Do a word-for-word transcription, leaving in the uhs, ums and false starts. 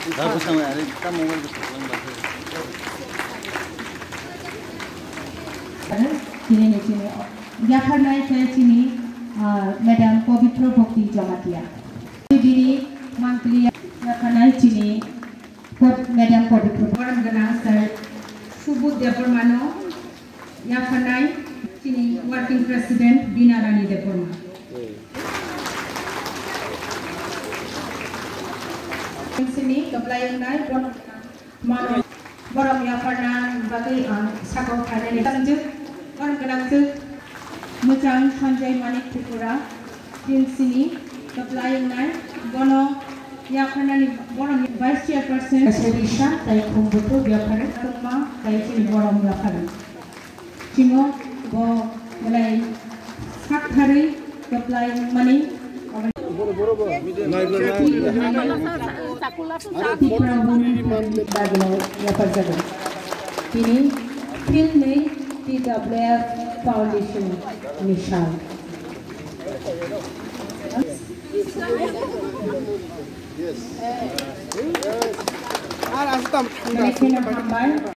Tabuk samai are ta mobile bwswk lang ba khe. Chini ni chini yapharnai khe chini, ah, Madam Pabitra Bhakti Jamatia. Bini mangpili yapharnai chini Madam Pabitra. Borom gwnang sir Subodh Debbarmano. Yapharnai chini working president Bina Rani Debbarma. Sini kwplai wngnai bono mano borom yapharna bagwi ang sakao phainani thangjak. Borom gwnangchuk mwchang Sanjay Manik Tripura. Chini sini kwplai wngnai bono yapharnani borom vice chairperson. Serisa tai khumbutu yapharwi tongma tai chini borom yapharwi. Chimo bo belai saktharwi kwplai wngmani Tipra Women Foundation bagwi yapharjago. Tini Philni T W F Foundation ni sal. Yes. Ar aswk tam thangna. Belai kheno hambai.